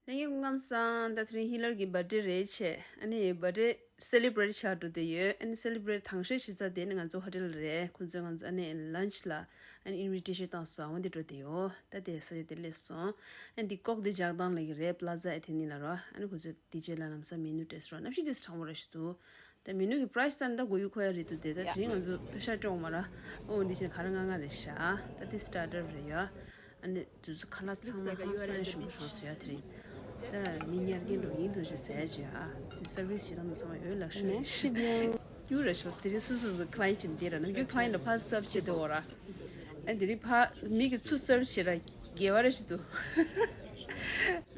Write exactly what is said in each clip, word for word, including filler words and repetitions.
ལྷན་རྒྱས་སྐུ་ཁམས་བཟང་། ད་དེ་རིང་ཧི་ལར་གྱི་བར་ཌེ་རེད་བྱས། ཨ་ནི་བར་ཌེ་སེ་ལི་བྷ་རེཊ་བྱ་འགྲོ་བསྡད་ཡོད། ཨ་ནི་སེ་ལི་བྷ་རེཊ་དང་ཤོས་བྱེད་ས་དེ་ནི་ང་ཚོ་ཧོ་ཊེལ་རེད། ཁོང་ཚོས་ང་ཚོ་ཨ་ནི་ལན་ཆི་ལ་ཨ་ནི་ཨིན་བི་ཊེ་ཤན་བཏང་སོང་། འོ་འདི་འགྲོ་བསྡད་ཡོད། ད་དེ་ས་ཆ་དེ་སླེབས་སོང་། ཨ་ནི་འདི་ཀོག་དེ་རྒྱག་སྟངས་ལ་གི་རེད། པ་ལ་ཛ་ཨེ་ཐེ་ནི་ལ་རོ། ཨ་ནི་ཁོང་ཚོས་ཌི་ཇེ་ལ་ལམ་སང་མེ་ནུ་ཊེ་སི་རོགས། གནམ་གཤིས་དེ་གྲང་མོ་ར་ཞིག་འདུག་ད་མེ་ནུ་གི་པ་རའེ་སི་ད་ནི་ད་གོ་ཡུ་ཁོ་ཡ་རེད་འདུག་དེ་ད་དེ་རིང་ང་ཚོ་པེ་ཤ་སྤྲོད་མ་ར། ཨོ་འདི་ཕྱིན་ཁ་ར་ང་ང་རེད་ཤག་ད་དེ་སི་ཊར་ཊར་རེད་ཡ། ཨ་ནི་དུས་ཚོད་ཁ་ལག་ཚང་མ་ཧང་སང་ཞིག་ཞོག་སོ་ཡ་དེ་རིང་། ད་མི་ཉར་མཁན་འགྲོ་ཡིན་འདུག་ཅེས་ཟེར་ཡ་ཅིག་ཡ། དེ་སར་བི་སི་བྱེད་སྟངས་ཚང་མ་ཡོད་ལགས་ཤོ་རེད་ཤག་སྐྱུར་ར་ཤོག་དེ་རིང་སུ་སུ་སུ་ཁ་ལ་ཡན་ཅིག་འདི་ར་ནམ་རྒྱུན་ཁ་ལ་ཡན་ལ་ཕ་སབ་བྱེད་དེ་འོ་ར། ཨ་དེ་རིང་ཕ་མི་གི་ཚུ་སར་བྱེད་ར་དགེ་བ་ར་ཞིག་འདུག་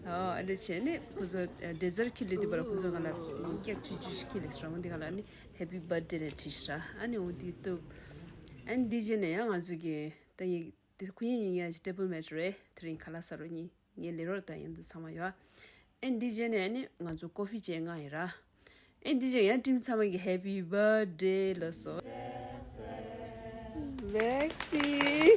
ཨོ་ཨ་འདྲ་བྱས་ནས་ཁོ་ཚོ་ཌེ་ཛར་ཁྱེར་ལེ་དུས་པ་ལ་ཁོ་ཚོ་ང་ལ་ཀེག་ཆུང་ཆུང་ཞིག་ཁྱེར་ལེ་སོང་། འདི་ག་ལ་ཨ་ནི་ཧེ་པི་བར་ཌེ་ལ་བྲིས་ཤག་ཨ་ནི་འོ་འདི་བཏུབ། ཨ་ནི་འདི་རྗེས་ནས་ཡང་ང་ཚོ་གི་ད་ཡིག་དེ་ཁོ་གཉིས་ཡིན་ཡ་ཊེ་བལ་མེཊ་རེད། དེ་རིང་ཁ་ལག་ཟ་རོགས་གཉིས་ངའི་ལས་རོགས་དང་ཡིན་འདི་ཚང་མ་ཡོད། ཨེ་འདི་རྗེས་ནས་ནི་ང་ཚོ་ཀོ་ཕི་བྱས་མངགས་ཡིན་ར། ཨེ་འདི་རྗེས་ཡང་ཊིམ་ཚང་མ་གི་ཧེ་པི་བར་ཌེ་ལ་སོ། ལེག་སི།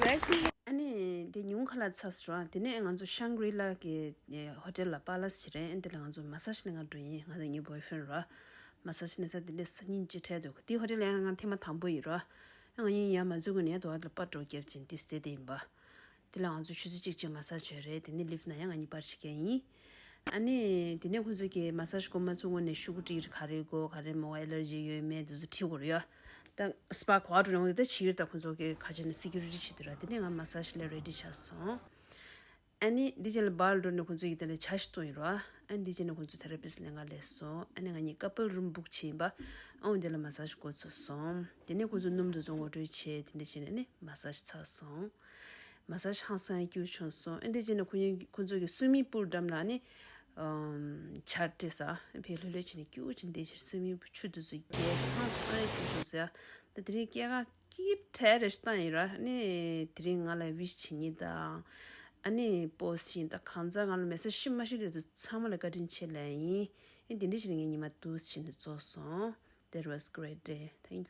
ལེག་སི། ཨ་ནི་དེ་ཉུང་ཁ་ལག་ཚ་སོང་། དེ་ནས་ང་ཚོ་ཤང་གྷི་རི་ལ་གི་ཧོ་ཊེལ་ལ་པ་ལ་སི་བྱེད་རེད། ཨེ་འདི་ལ་ང་ཚོ་མ་སཱ་ཇི་ལེན་ག་འགྲོ་ཡིན། ང་དང་ངའི་བོའི་ཕི་རེན་ཌི་ར། མ་སཱ་ཇི་ལེན་ས་དེ་འདྲས་སང་ཉིན་ཅི་འཕྲད་འདུག་དེའི་ཧོ་ཊེལ་ལ་ཡང་ང་ཐེངས་མ་དང་པོ་ཡིན་ར། ང་གཉིས་ཡར་མ་འཛུལ་གོང་ནས་དོ་བ་ལ་པར་འགྲོ་བརྒྱབ་ཅིང་ཏིས་དེ་དེ་ཡིན་པ། དེ་ལ་ང་ཚོ་ཆུ་ཚོད་གཅིག་ཅིག་མ་སཱ་ཇི་བྱས་རེད། དེ་ནས་ལིཕ་ནང་ཡང་ང་གཉིས་པར་བྱེད་མཁན་ཡིན། ཨ་ནི་དེ་ནས་ཁོང་ཚོ་གིས་མ་སཱ་ཇི་སྒོ་མ་ཚུགས་སྔོན་ནས་ཤུ་གུ་ཏིར་ག་རེ་དགོས་ག་རེ་མོ་ཨེ་ལར་ཇི་ཡོད་མེད་དེ་ཚོ་དྲི་དགོས་རེད་ཡ། ད་སི་པ་ག་པར་འགྲོ་ཡོང་དེ་ད་ཕྱིར་ད་ཁོང་ཚོ་གིས་ག་བྱས་ནས་སི་ཀུ་རི་ཊི་བྱེད་དུས་ར། དེ་ནས་ང་མ་སཱ་ཇི་ལ་རེ་ཌི་ཆགས་སོང་། ཨ་ནི་འདི་རྗེས་ལ་བར་འགྲོ་ནས་ཁོང་ཚོ་ཡིས་དེ་ལ་ཇ་ཞིག་བཏུང་ཡོད་ར། ཨ་ནི་འདི་རྗེས་ནས་ཁོང་ཚོ་ཐེ་ར་པི་སི་ལེན་ག་སླེབས་སོང་། ཨ་ནི་ང་གཉིས་ཀ་པལ་རུམ་བུག་བྱས་ཡིན་པ། ཨ་འོ་འདི་ལ་མ་སཱ་ཇི་འགོ་ཚུགས་སོང་། དེ་ནས་ཁོང་ཚོ་སྣུམ་དེ་ཚོ་ངོ་སྤྲོད་བྱས། དེ་འདྲ་བྱས་ནས་ཨ་ནི་མ་སཱ་ཇི་ཚར་སོང་། མ་སཱ་ཇི་ཧང་སང་ཡང་སྐྱིད་པོ་བྱུང་སོང་། ཨ་འདི་རྗེས་ནས་ཁོ་གཉིས་ཁོང་ཚོ་གི་སུའི་མིང་པུལ་འགྲམ་ལ་ཨ་ནི་ཇ་སྤྲད་ས། ཕར་ལྷོད་ལྷོད་བྱས་ནས་སྐྱིད་པོ་བྱས་ནས་བསྡད་ཕྱིར་སུའི་མིང་པུལ་ཆུ་དེ་ཚོ་རྒྱས། ཧང་སང་ཡང་སྐྱིད་པོ་བྱུང་སོང་ཡ། ད་དེ་རིང་སྐྱེས་སྐར་སྐྱིད་པོ་གྲས་རེ་ཞིག་བཏང་ཡིན་ར། ཨ་ནི་དེ་རིང་ང་ལ་ཝིཤ་བྱེད་མཁན་དང་། ཨ་ནི་པོ་སི་ཊི་བྱེད་མཁན་དང་། གང་ཟག་ང་ལ་མེ་སེ་ཇི་ཤི་མ་ཤི་རེད་འདུག་ཚང་མ་ལ་བཀའ་དྲིན་ཆེ་ལབ་ཡིན། ཨེ་དེ་འདྲ་བྱས་ནས་ངའི་ཉི་མ་འདུག་སེ་བྱས་ནས་རྫོགས་སོང་། That was great day. Thank you.